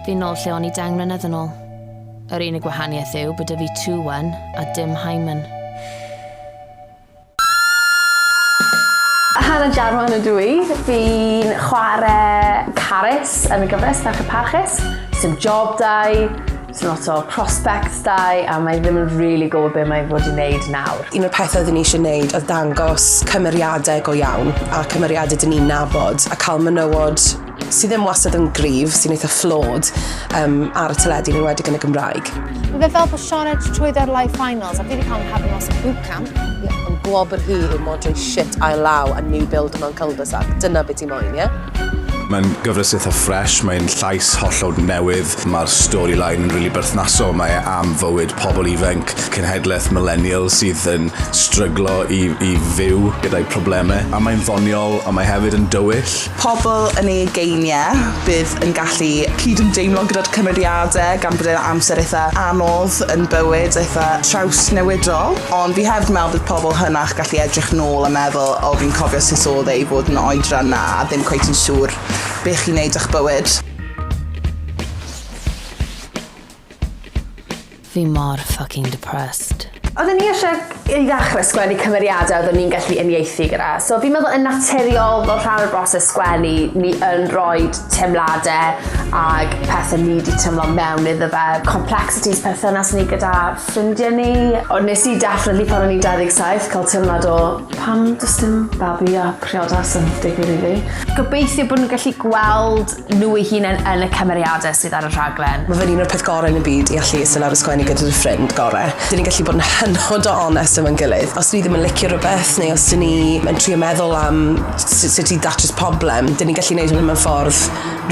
Fi nôl lle o'n i 10 mlynedd yn ôl. Yr unig wahaniaeth yw bod 'da fi 2-1 a dim hymen. Hannah Jarman ydw i. Fi'n chwarae Carys yn y gyfres Merched Parchus. Sdim job 'da i, sdim lot o prospects 'da i, a mae ddim yn really gwybod be mae fod i wneud nawr. Un o'r pethau oeddwn ni eisiau gwneud oedd dangos cymeriadau go iawn a cymeriadau dyn ni'n nabod a cael menywod sydd ddim wastad yn gryf, sy'n eitha flawed um, ar y teledu, yn enwedig yn y Gymraeg. Mae fe fel bod Sioned trwyddo'r live finals a fi wedi cael yn having lots of bootcamp. Yeah, ond gwobr hi yw modrwy shit ail law a new build mewn cul-de-sac. Dyna beth ti moyn, ie? Yeah? Mae'n gyfres eitha ffresh, mae'n llais hollol newydd, mae'r storyline yn rili berthnasol, mae e am fywyd pobl ifanc, cenhedlaeth millennial sydd yn stryglo i, i fyw gyda'u problemau. A mae'n ddoniol, ond mae hefyd yn dywyll. Pobl yn eu ugeiniau bydd yn gallu cydymdeimlo gyda'r cymeriadau gan bod e'n amser eitha anodd yn bywyd, eitha trawsnewidol. Ond fi hefyd yn meddwl bydd pobl hynach gallu edrych nôl a meddwl o fi'n cofio sut oedd e i fod yn oedran 'na a ddim cweit yn siŵr be chi'n neud â'ch bywyd. Fi mor fucking depressed. Oedden ni eisiau i ddechrau sgwennu cymeriadau oedden ni'n gallu uniaethu gyda. So fi'n meddwl yn naturiol fel rhan o'r broses sgwennu, ni yn rhoi teimladau ag pethau ni wedi teimlo mewn iddo fe. Complexities perthynas ni gyda ffrindiau ni. Ond nes i definitely pan o'n i'n 27 cael teimlad o pam does dim babi a priodas yn digwydd i fi. Gobeithio bod nhw'n gallu gweld nhw eu hunain yn y cymeriadau sydd ar y rhaglen. Mae fe'n un o'r peth gorau yn y byd i allu eistedd lawr a sgwennu gyda dy ffrind gorau. Dyn ni'n gallu bod yn hynod o onest efo'n gilydd. Os ni ddim yn licio rhywbeth neu os dyn ni yn trio meddwl am sut i datrys problem, dyn ni'n gallu gwneud hwnna mewn ffordd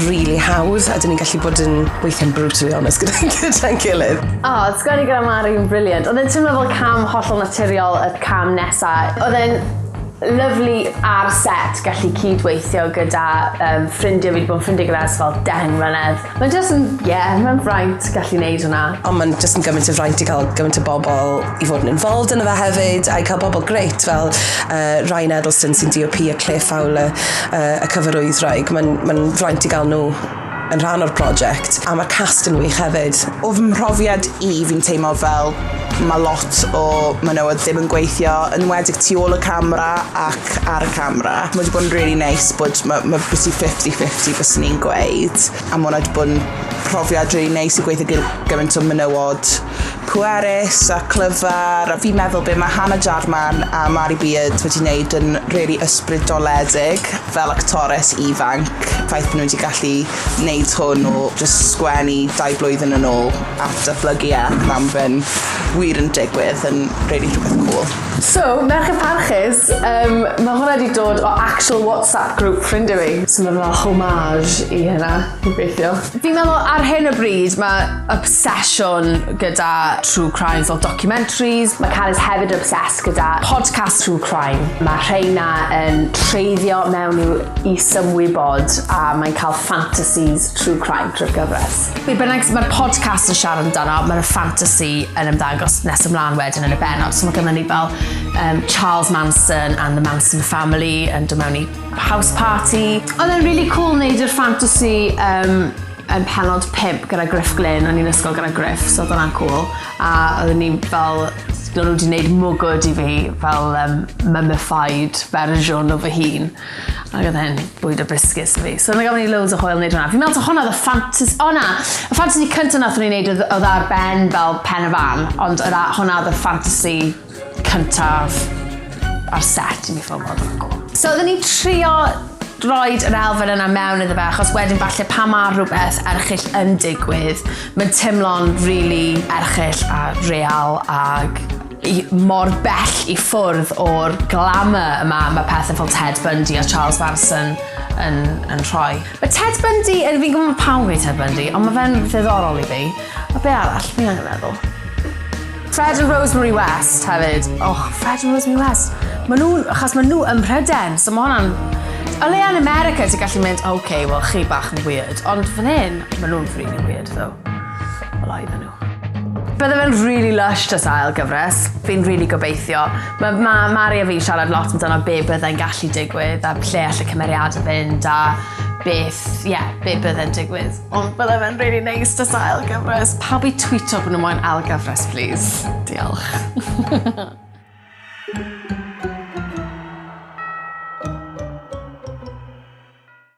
really hawdd a dyn ni'n gallu bod yn weithiau'n brutally honest gyda'n gyda gilydd. O, oh, sgwennu gyda Mari yn brilliant. Oedd e'n teimlo fel cam hollol naturiol y cam nesa. Oedd e'n lyfli ar set gallu cydweithio gyda um, ffrindiau fi wedi bod yn ffrindiau gyda ers fel 10 mlynedd. Mae'n just yn, ie, yeah, mae'n fraint gallu neud hwnna. Ond mae'n just yn gymaint o fraint i cael gymaint o bobl i fod yn involved yn fe hefyd, a i cael bobl greit fel Ryan Eddleston sy'n DOP a Claire Fowler, y cyfarwyddwraig. Mae'n mae fraint i gael nhw yn rhan o'r prosiect, a mae'r cast yn wych hefyd. O fy mhrofiad i, fi'n teimlo fel mae lot o menywod ddim yn gweithio, yn enwedig tu ôl y camera ac ar y camera. Mae wedi bod yn really neis bod mae, mae byti 50-50 byswn i'n gweud, a mae hwnna wedi bod yn profiad really neis i gweithio gyda gymaint o menywod pwerus a clyfar, a fi'n meddwl be mae Hannah Jarman a Mari Beard wedi wneud yn really ysbrydoledig fel actores ifanc. Ffaith bod nhw wedi gallu wneud hwn o just sgwennu 2 blwyddyn yn ôl at datblygu e ac nawr ma' fe'n wir yn digwydd yn really rhywbeth cool. So, Merched Parchus, um, mae hwnna wedi dod o actual WhatsApp group ffrindiau fi. So mae fel homage i hynna, gobeithio. Fi'n meddwl ar hyn o bryd mae obsesiwn gyda true crime fel documentaries. Mae Carys hefyd yn obsessed gyda podcast true crime. Mae rheina yn treiddio mewn i'w isymwybod a mae'n cael fantasies true crime drwy'r gyfres. Be bynnag mae'r podcast yn siarad amdano, mae'r fantasy yn ymddangos nes ymlaen wedyn yn y bennod. So mae gynnon ni fel um, Charles Manson and the Manson Family yn dod mewn i house party. Oedd e'n really cool wneud yr fantasy um, yn penod 5 gyda Griff Glyn, o'n i'n ysgol gyda Griff, so oedd hwnna'n cool. A oedden ni fel, o'n nhw wedi gwneud mwgwd i fi fel um, mummified fersiwn o fy hun. Ac oedd e'n bwyd o biscuits i fi. So yna gafon ni loads o hwyl wneud hwnna. Fi'n meddwl hwnna oedd y fantasy... O na, y fantasy cyntaf nath ni wneud oedd, oedd ar ben fel pen y fan, ond oedd hwnna oedd y fantasy cyntaf ar set i mi ffilmo, oedd hwnna'n cool. So oedden ni'n trio roed yr elfen yna mewn iddo fe, achos wedyn falle pan mae rhywbeth erchyll yn digwydd, mae'n teimlo'n really erchyll a real ag i, mor bell i ffwrdd o'r glamour yma mae pethau fel Ted Bundy a Charles Manson yn, yn rhoi. Mae Ted Bundy, yn, fi'n gwybod pawb yn Ted Bundy, ond mae fe'n ddiddorol i fi. A be arall, fi angen meddwl. Fred and Rosemary West hefyd. Oh, Fred and Rosemary West. Ma' nhw'n, achos ma' nhw ym Mhryden, so ma' hwnna'n... O leia yn America ti'n gallu mynd, oce, okay, wel chi bach yn weird, ond fan hyn, ma' nhw'n really weird though. Wel oedden nhw. Bydde fe'n really lush dros ail gyfres. Fi'n really gobeithio. Mae ma Mari a fi'n siarad lot amdano be bydde'n gallu digwydd a lle all y cymeriadau fynd a beth, ie, yeah, be bydde'n digwydd. Ond bydde fe'n really nice tasa ail gyfres. Pawb i tweeto bod nhw moyn ail gyfres, please. Diolch.